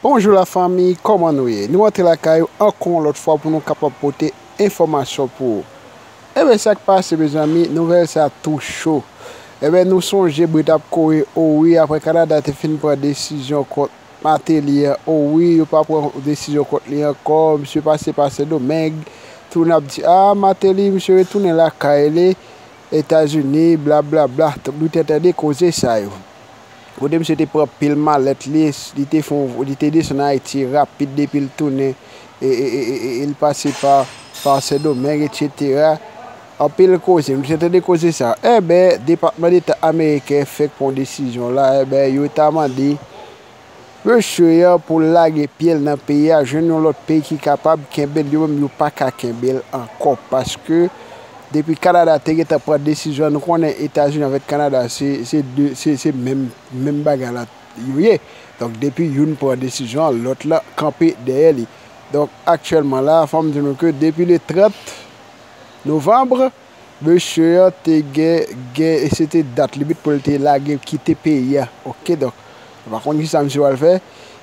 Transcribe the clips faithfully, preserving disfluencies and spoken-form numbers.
Bonjou lafanmi, kòman nou ye? Nou antre lakay ou ankò yon lòt fwa pou nou kapab pote enfòmasyon pou ou. Enben, sa k pase, mezanmi, nouvèl sa tou cho. Enben, nou sonje bri t ap kore, o wi, apre Kanada te fin pran desizyon kont Martelly an, o wi, yo pa pran desizyon kont li ankò, misye pase pa Sendomeng, tou n ap di, a, Martelly, misye retounen lakay li, Etazini, blablabla. Donk, nou te tande koze sa yo. Kote misye te pran pil malèt li, li te fè yon, li te desann Ayiti rapid depi l tounen, e, e, e, e, e, e l pase pa, pa Sendomeng, etsetera. Anpil koze, nou te tande koze sa. Enben, Depatman Deta ameriken fèk pran yon desizyon la, enben, yo ta mande mesye an pou l lage pye l nan peyi a, jwenn yon lòt peyi ki kapab kenbe l, yo menm yo pa ka kenbe l ankò, paske depi Kanada te gentan pran desizyon, nou konnen Etazini avèk Kanada se, se de, se, se menm, menm bagay la yo ye. Donk, depi youn pran desizyon an, lòt la kanpe dèyè li. Donk, aktyèlman la, fò m di nou ke depi le trant novanm, mesye an te gen, gen, e se te dat limit pou l te lage, kite peyi a. Oke, donk, nou pa konn kisa misye pral fè,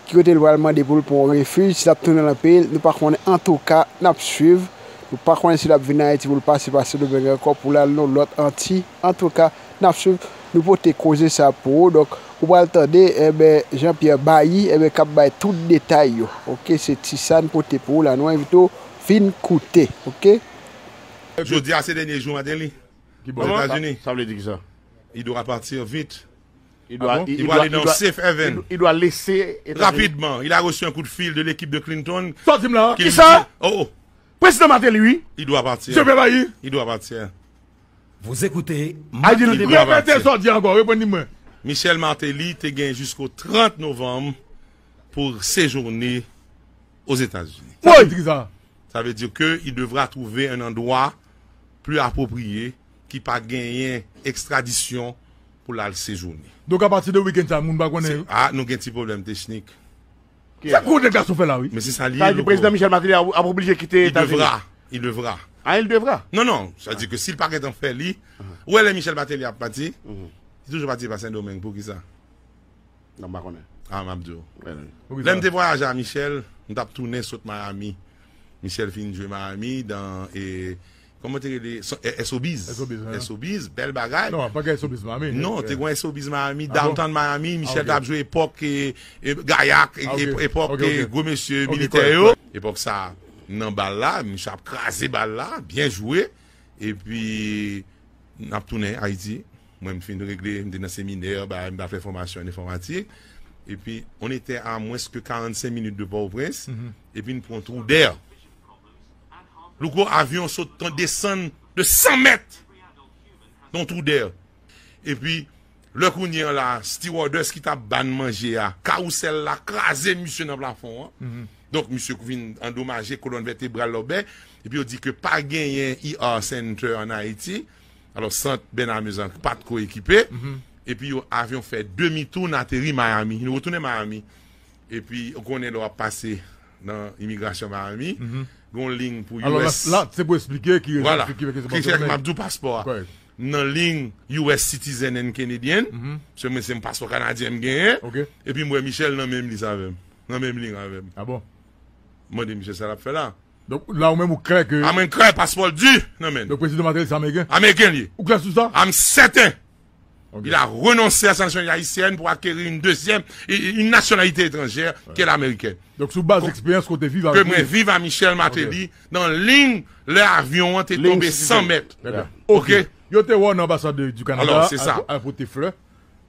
ki kote l pral mande pou l pran refij, si l ap tounen nan peyi l, nou pa konnen. Antouka, n ap swiv. Nou pa konnen si l ap vin Ayiti pou l pase, pase Sendomeng ankò, pou l al nan lòt Anti. Antouka, n ap swiv. Nou pote koze sa pou ou. Donk, ou pral tande, enben, Jean Pierre Bailly, enben, k ap bay tout detay yo. Oke, se ti sa n pote pou ou la. Nou envite w vin koute. Oke? Jodi a se dènye jou Martelly. Ki bò? Ozetazini. Sa, sa vle di kisa? Il doit partir vite. Il doit, ah bon? Il, il doit aller dans safe haven. Il, il doit laisser États-Unis. Rapidement, il a reçu un coup de fil de l'équipe de Clinton. Sa w di m la? Kisa? Oh, oh. Prezidan Martelly, wi. Il doit partir. Jean Pierre Bailly. Il doit partir. Vous écoutez Martelly. Repete sa w di ankò, reprann li mwen. Michel Martelly te gen jisko trant novanm pou sejounen Ozetazini. Sa vle di kisa? Ça veut dire que il devra trouver un endroit plus approprié ki pa genyen ekstradisyon pou l al sejounen. Donk, apati de wikenn sa, moun pa konnen. Se, ah, nou gen ti pwoblèm teknik. Sa gwo nèg gason fè la, wi. Men se sa li ye, Louko. Sa vle di prezidan Michel Martelly ap, ap oblije kite Etazini. Il devra, il devra. Ah, il devra. Non, non, sa vle di ke si l pa gentan fè li, ou wè lè Michel Martelly ap pati, li toujou pati pa Sendomeng, poukisa? Non, m pa konnen. Ah, m ap di w. Lè m te vwayaje a Michel, m t ap tounen sot Miami. Michel fin jwe Miami dan, e, kòman te rele? So-, e, S O Bs. S O Bs, wi. S O Bs, bèl bagay. Non, pa gen S O Bs Miami. Non, te gen S O Bs Miami, downtown Miami, Michel t ap jwe epòk, e, e, Gayak, e, epòk, e, gwo mesye militè yo. Epòk sa, nan bal la, misye ap kraze bal la, byen jwe. Epi, n ap tounen Ayiti. Mwen, m fin regle, m te nan seminè, bagay, m t ap fè fòmasyon an enfòmatik. Epi, on était à moins que quarante-cinq minutes de Port-au-Prince. Epi, n pran yon trou dè. Louko, avyon sot desann de san mèt nan yon trou dè. Epi, lè kounye a la, stewardess ki t ap ba n manje a, kawousèl la kraze misye nan plafon an. Donk, misye vin andomaje, kolòn vètebral lòbè. Epi yo di ke pa genyen E R Center ann Ayiti. Alò, sant Bernard Mezan pa t ko ekipe. Epi yo, avyon fè demi tou, n ateri Miami. Nou retounen Miami. Epi, ou konnen lè w ap pase nan imigrasyon Miami, gen yon liy pou U S. Alò, la, la, se pou eksplike ki rezon ki fè ke se pa ki fè m ap di w paspò a. Nan liy U S Citizen and Canadian, se mwen, se yon paspò kanadyen m genyen. Epi m wè Michel nan menm lis avè m. Nan menm liy avè m. Ah bon? M mande Michel sa l ap fè la. Donk, la ou menm ou klè ke. A mwen klè, paspò l di nan men l. Donk, prezidan Martelly se ameriken? Ameriken li ye. Ou klè sou sa? I'm certain. Il a renoncé à sa nationalité haïtienne pour acquérir une deuxième, une nationalité étrangère, qui est l'américaine. Donk, sou baz eksperyans ke w te viv avèk li. Ke mwen viv a Michel Martelly, nan liy lè avyon an te tonbe san mèt. Trè byen. Ok. Yo te wè w nan anbasad du Canada, al pote flè.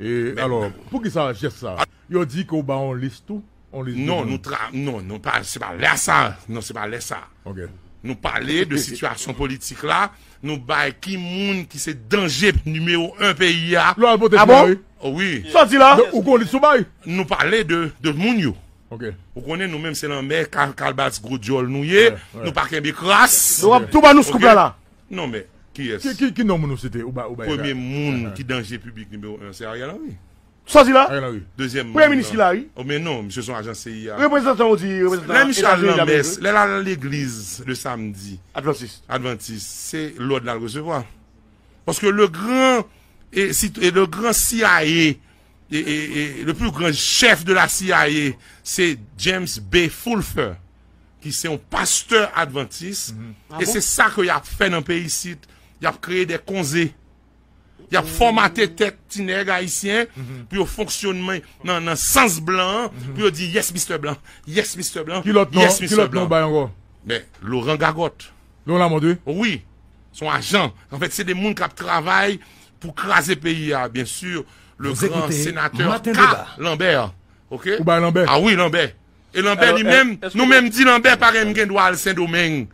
E alò, poukisa jès sa? Yo di ke w ba yon lis tou? Non, nou tra-, non, non, pa, se pa lè sa. Non, se pa lè sa. Nou pale de sitiyasyon politik la, nou bay ki moun ki se danje nimewo en peyi a. Lè w al pote flè, wi. Wi. Sa w di la? Ou gon lis ou bay? Nou pale de, de moun yo. Ou konnen nou menm se lanmè, kal-, kalbas gwo dyòl nou ye, nou pa kenbe kras. Nou ap tou ba nou scoop la la. Non, men, kiyès? Ki, ki, ki non moun ou site, ou bay, ou bay la? Premye moun ki danje piblik nimewo en, se Ariel Henry. Sa w di la? Ariel Henry. Dezyèm moun nan. Premye minis ki la, wi. Oh, men non, misye se yon ajan C I A. Reprezantan, ou di, reprezantan Etazini Damerik, wi. Lè misye al nan mès, lè l al legliz le samdi. Advantis. Advantis, se lòd l al resevwa. Paske le gran, e, si, e le gran C I A e, e, e, le plus grand chef de la C I A, se James B. Fulford, ki se yon pastè advantis, e se sa ke y ap fè nan peyi isit. Y ap kreye de konze. Y ap fòmate tèt ti nèg ayisyen pou yo fonksyonman nan, nan sans blan an, pou yo di, "Yes, Mistè Blan. Yes, Mistè Blan. Ki lòt non, yes, ki Mistè lòt non Blan." Bay ankò? Men, Laurent Gagotte. Laurent Lamothe, wi. Wi. Se yon ajan. Anfèt, se de moun k ap travay pou kraze peyi a, byen si. Le gran senatè K. Lambert. Ok? Ou bay Lambert? Ah wi, Lambert. E Lanbè li menm, nou menm di Lanbè pa gen, gen dwa al Sendomeng.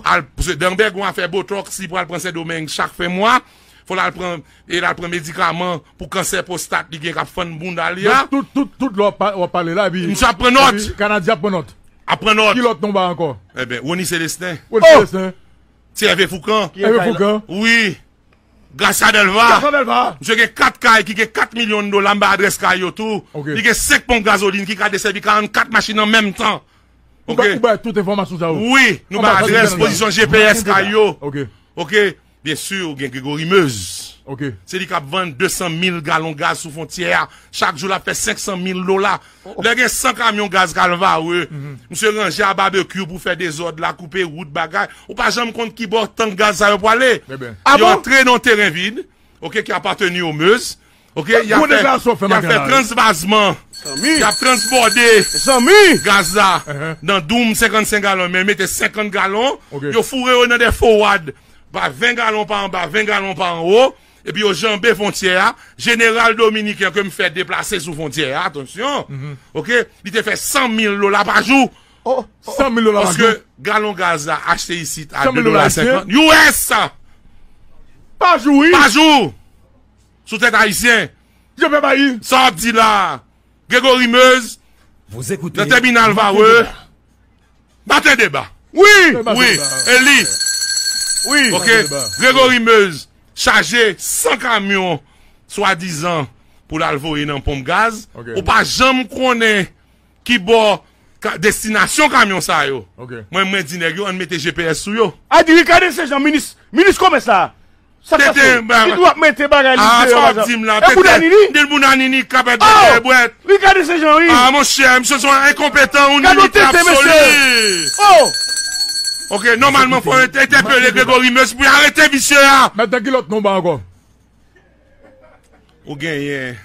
Al, paske Lanbè gen afè botox, li pral pran Sendomeng chak fen mwa. Fò l al pran, e l al pran medikaman pou kansè pwostat li gen k ap fann bounda li a. Donk, tout, tout, tout lè w ap pa-, w ap pale la, epi, misye ap pran nòt. Epi Kanadyen ap pran nòt. Ap pran nòt. Ki lòt non ba ankò? Eben, Rony Célestin. Rony Célestin. Ti Hervé Foucan. Hervé Foucan. Wi. Gracia Delva. Gracia Delva. Misye gen kat kay ki gen kat milyon dola, m ba adrès kay yo tou. Ok. Li gen senk ponp gazolin ki ka desèvi karannkat machin an menm tan. Ou ba, ok, ou bay tout enfòmasyon sa yo? Wi, nou bay adrès, pozisyon G P S kay yo. Ok. Ok. Byen si, gen Gregory Meuse. Ok. Se li k ap vann de san mil galon gaz sou fwontyè a. Chak jou, l ap fè senk san mil dola. Lè gen san kamyon gaz k al vare, misye ranje a babekyou pou fè dezòd la, koupe wout, bagay. Ou pa janm konn ki bò tank gaz sa yo pwale. Yo antre nan yon teren vid, ok, ki apateni o Meuse. Ok, y ap fè, y ap fè transvazman. Y ap transbòde gaz la nan doum senkannsenk galon, men mete senkant galon, yo foure yo nan de fowad, pa ven galon pa anba, ven galon pa anwo. Epi yo janbe fwontyè a. Jeneral dominiken ke m fè deplase sou fwontyè a, atansyon, ok, li te fè san mil dola pa jou. San mil dola pa jou. Paske galon gaz la achte isit a de dola senkant. U S! Pa jou, wi. Pa jou! Sou tèt ayisyen. Jean-Pierre Bailly. Sa w ap di la, Gregory Meuse, nan tèminal Varreux, Maten deba. Wi! Wi, e li. Wi. Ok, Gregory Meuse chaje san kamyon swadizan pou l al voye nan ponp gaz. Ok. Ou pa janm konnen ki bò ka, destinasyon kamyon sa yo. Ok. Mwen, mwen di nèg yo, ann mete G P S sou yo. A di Ricardo Saint-Jean, minis, minis komès la. Sa k pase? Tete, ba, li dwe ap mete bagay li deyò, sa w ap di m la, e Tete, Bounanini? Di l Bounanini k ap bwèt. Ricardo Saint-Jean, wi. Ah, monchè, misye se yon enkonpetan, yon inite absoli. Oh! Ok, nòmalman, fò yo entèpele Gregory Meuse pou yo arete visye a. Mèt, ki lòt non ba ankò? Ou genyen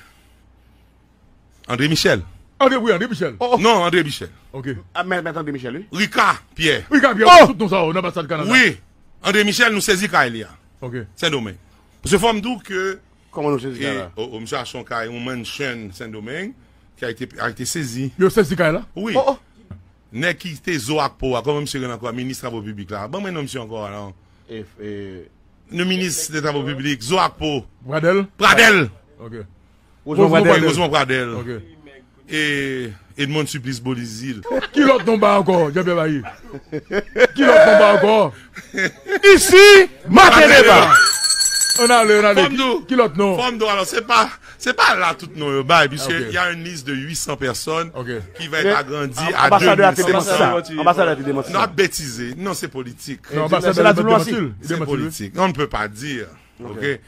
André Michel. André, wi, André Michel. Oh, oh. Non, André Michel. Ok. Ah, mèt, mèt André Michel, wi. Ricard Pierre. Ricard Pierre, oh! Tout non sa yo, nan anbasad Kanada. Wi. André Michel, nou sezi kay li a. Ok. Sendomeng. Paske fò m di w ke... Kòman nou sezi kay la? Oh, oh, misye achte yon kay, yon mansion Sendomeng, ki a été, a été saisi. Yo sezi kay la? Wi. Oh, oh. Nèg ki te zo ak po a, kòman misye rele ankò? Minis Travo Piblik la. Ban mwen non misye ankò a, non. E, e, le minis de Travo Piblik, zo ak po. Pradel? Pradel. Ok. Rosemond Pradel. Rosemond Pradel. Ok. E Edmonde Supplice Beaulizil. Ki lòt non ba ankò, Jean-Pierre Bailly? Ki lòt non ba ankò? Isi, Maten Deba. Ann ale, ann ale. Ki, ki lòt non? Fò m di w, alò, se pa, se pa la tout non yo bay, puisque il y a une liste de huit cents personnes qui va être agrandie à deux mille cinq cents. Anbasadè a te demanti sa. Anbasadè a te demanti sa. Non, ap betize. Non, se politik. Non, anbasadè a demanti l. Se politik. On ne peut pas dire. Ok.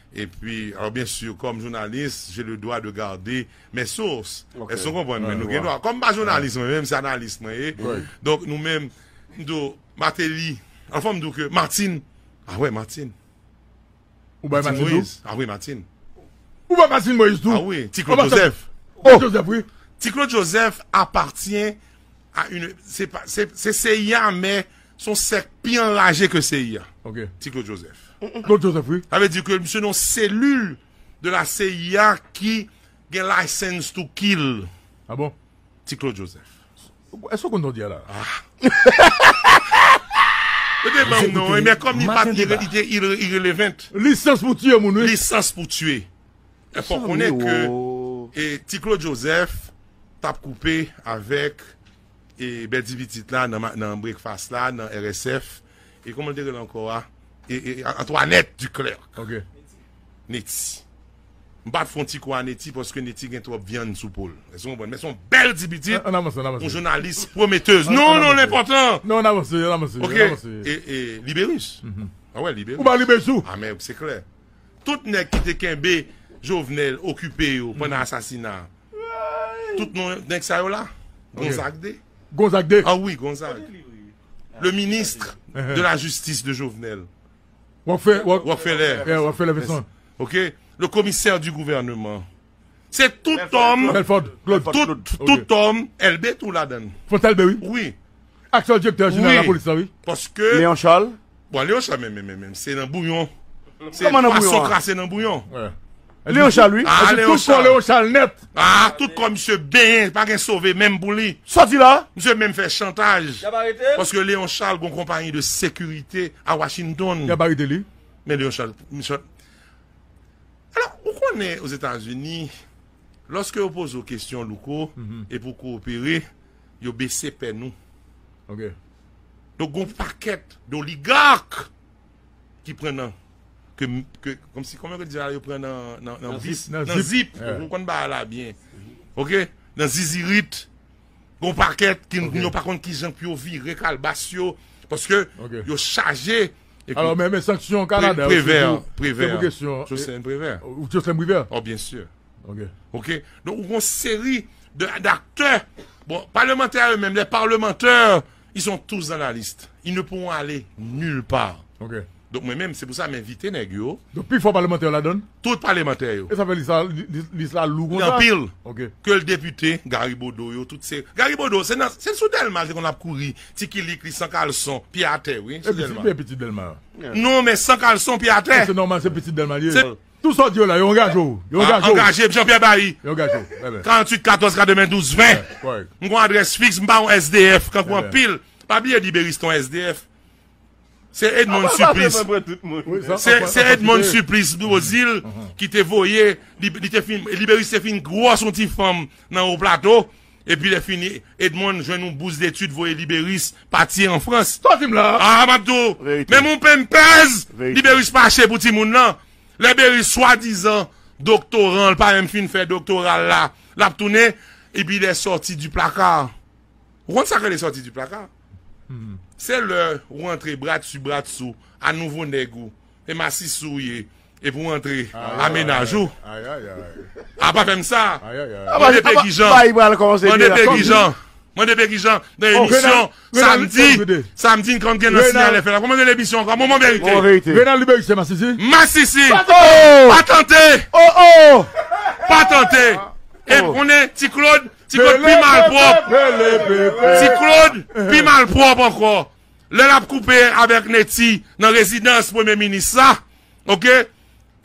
Epi, alò, byen si, kòm jounalis, j'ai le droit de garder mes sources. Èske w konprann? Men nou gen dwa. Kòm m pa jounalis, mwen menm, se analis mwen ye. Donk, nou menm, m di w, Martelly, anfòm m di w ke Martine, ah wè, Martine. Ou bay Martine tou? Ah wi, Martine. Ou bay Martine Moïse tou? Ah wi, Ti Claude Joseph. Ti Claude Joseph, wi. Ti Claude Joseph apatyen a une, se pa, se, se C I A, men se yon sèk pi anraje ke C I A. Ok. Ti Claude Joseph. Claude Joseph, wi. Sa vle di ke misye nan yon selil de la C I A ki gen license to kill. Ah bon? Ti Claude Joseph. Èske w konn sa w di a la? Ah. Yo te ban m non, men kòm li pa t, li te irre-, irrelevant. Lisans pou tiye moun, wi. Lisans pou tiye. E fò konnen ke, e, Ti Claude Joseph t ap koupe avèk, e, bèl ti pitit la nan ma-, nan breakfast la, nan R S F. E kòman l te rele ankò a? E, e, Antoinette Duclercq. Ok. Neti. M pa t fè yon ti kou a Neti paske Neti gen twòp vyann sou po l. Èske w konprann? Men se yon bèl ti pitit, yon jounalis pwometèz. Non, non, l enpòtan. Non, ann avanse, ann avanse. Ok. E, e, Libérus. Ah wè, Libérus. Ou ba Libérus tou? Ah, men se klè. Tout nèg ki te kenbe Jovenel okipe yo pandan asasina. Tout non nèg sa yo la. Gonzague de. Gonzague de. Ah wi, Gonzague. Le ministre de la justice de Jovenel. Rockefeller. Rockefeller. Yeah, Rockefeller Vincent. Ok. Le commissaire du gouvernement. Se tout homme. Belford, Claude. Tout, tout homme, Elbé tou ladan. Fons Elbé, wi. Wi. Aktyèl direktè jeneral lapolis la, wi. Paske Léon Charles. Bon, Léon Charles, men, men, men, men, se nan bouyon. Se pwason krase nan bouyon. Léon Charles, wi. Ah, Léon Charles. Tout kò Léon Charles nèt. Ah, tout kò misye benyen, pa gen sove, menm pou li. Sòti la. Misye menm fè chantaj. Paske Léon Charles gon konpayi de sekirite a Washington. Y ap arete li. Men Léon Charles, misye, alò, ou konnen Ozetazini, lòske yo poze w kesyon, Louko, e pou koopere, yo bese pè nou. Ok. Donk, gon pakèt d'oligark ki pran nan, ke, ke, kòmsi, kòman yo di la, yo pran nan, nan, nan vis, nan zip. Ou konn bagay la byen. Ok? Nan zizirit. Gon pakèt ki yo pa konn kijan pou yo vire kalbas yo, paske yo chaje. Alò, men, men sanksyon Kanada yo, Prevè, se pou, se pou kesyon Jocelyn Prevè. Ou Jocelyn Prevè? Oh, bien sûr. Ok. Ok? Donk, ou gon seri de, d'aktè. Bon, palmantè yo menm, les parlementaires, ils sont tous dans la liste. Ils ne pourront aller nulle part. Ok. Donk, mwen menm, se pou sa m envite nèg yo. Donk, pifò palmantè yo ladan? Tout palmantè yo. E sa fè lis la, li, li, lis la lou konsa? Li anpil. Ok. Ke l depite, Gary Bodeau yo, tout se, Gary Bodeau, se nan, se sou Dèlma l te konn ap kouri, ti kilik li san kalson, pye atè, wi, sou Dèlma. E pitit Dèlma. Non, men san kalson, pye atè. Se nòmal, se pitit Dèlma li ye. Tout sa w di yo la, yo angaje w. Yo angaje w. Angaje, Jean-Pierre Bailly. Yo angaje w. Karanntuit katòz, katrevendouz ven. M gon adrès fiks, m pa yon S D F, kankou anpil. Pa bliye Liberis te yon S D F. Se Edmond Supplice. Se, se Edmond Supplice Beauzile ki te voye, li, li te fin, Liberis te fin gwòs yon ti fanm nan Wo Plato. Epi lè fini, Edmond jwenn yon bous detid voye Liberis pati an Frans. Sa w di m la? Ah, m ap di w, menm yon penmpèz, Liberis pa achte pou timoun nan. Liberis swadizan doktoran, l pa menm fin fè doktora l la, l ap tounen, epi il est sorti du placard. Ou konn sa k rele sorti du placard? Se lè ou antre bradsou bradsou a nouvo nèg ou, e masisi w ye, epi w antre a mennaj ou. A pa fè m sa. Mande Pegi Jan. Mande Pegi Jan. Mande Pegi Jan. Nan emisyon samdi, samdi n konn gen nan Siyal F M la. Kòman gen emisyon ankò? Moman verite. Moman verite. Renald Liberis se masisi. Masisi. Pa tante. Pa tante. E konnen Ti Claude, Ti Claude pi malpwòp. Ti Claude pi malpwòp ankò. Lè l ap koupe avèk Netty nan rezidans premye minis la, ok?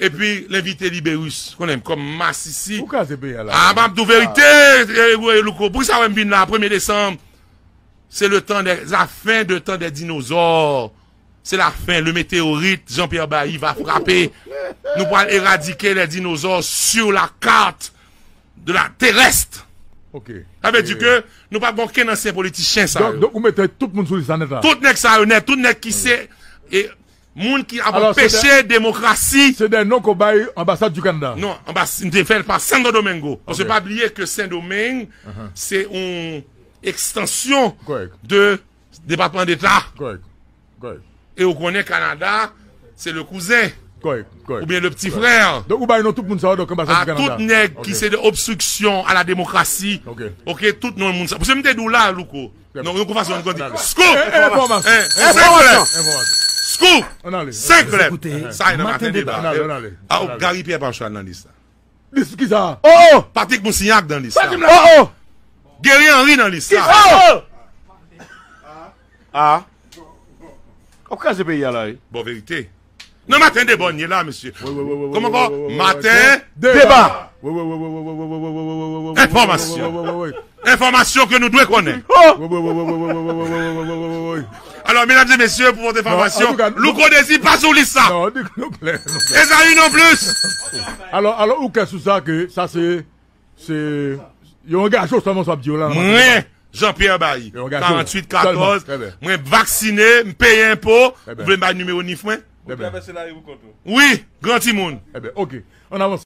Epi l envite Liberis, konnen m kòm masisi. Ou kraze peyi a la. Ah, m ap di w verite, eh, eh, Louko. Poukisa w wè m vin la, premye desanm? C'est le temps des, la fin de temps des dinosaures. C'est la fin, le météorite Jean-Pierre Bailly va frapper. Nou pral eradike les dinosaures sur la carte de la terrestre. Ok. Sa vle di ke nou p ap gen okenn ansyen politisyen sa yo. Donk, donk ou mete tout moun sou lis la nèt la. Tout nèg sa yo nèt, tout nèg ki se, e, moun ki ap anpeche demokrasi. Se de non ke w bay anbasad di Kanada. Non, anbas-, m te fè l pa Santo Domingo. Paske pa bliye ke Sendomeng, se yon ekstansyon de Depatman Deta. Kòrèk. Kòrèk. E ou konnen Kanada, se le kouzen. Kòrèk, kòrèk. Oubyen le pti frè. Donk, ou bay non tout moun sa yo, donk, anbasad di Kanada. A tout nèg ki se de obstriksyon a la demokrasi. Ok. Ok, tout non moun sa. Paske m te di w la, Louko. Non, yon fason nou konn di. Scoop! Enfòmasyon. Enfòmasyon. Scoop! Senk lèt. Sa e nan Maten Deba. Ann ale, ann ale. A, Gary Pierre Pacho al nan lis la. Lis ki sa? Oh, oh! Patrick Moussignac nan lis la. Oh, oh! Guerrier Henry nan lis la. Oh! Ah. W ap kraze peyi a la, wi. Bon, verite. Nan Maten Deba n ye la, mesye. Kòman ankò? Maten Deba. Enfòmasyon. Enfòmasyon ke nou dwe konnen. Alò, medam e mesye, pou vòt enfòmasyon, Louko Désir pa sou lis sa. Esaü non plis. Alò, alò, ou klè sou sa ke sa se, se, yo angaje w sèlman sa w ap di yo la. Mwen, Jean-Pierre Bailly, karanntuit katòz, mwen vaksine, m peye enpo, ou vle m bay nimewo nif mwen? Ou travèse lari pou kont ou. Wi, gran timoun. Ebyen, ok. Ann avanse.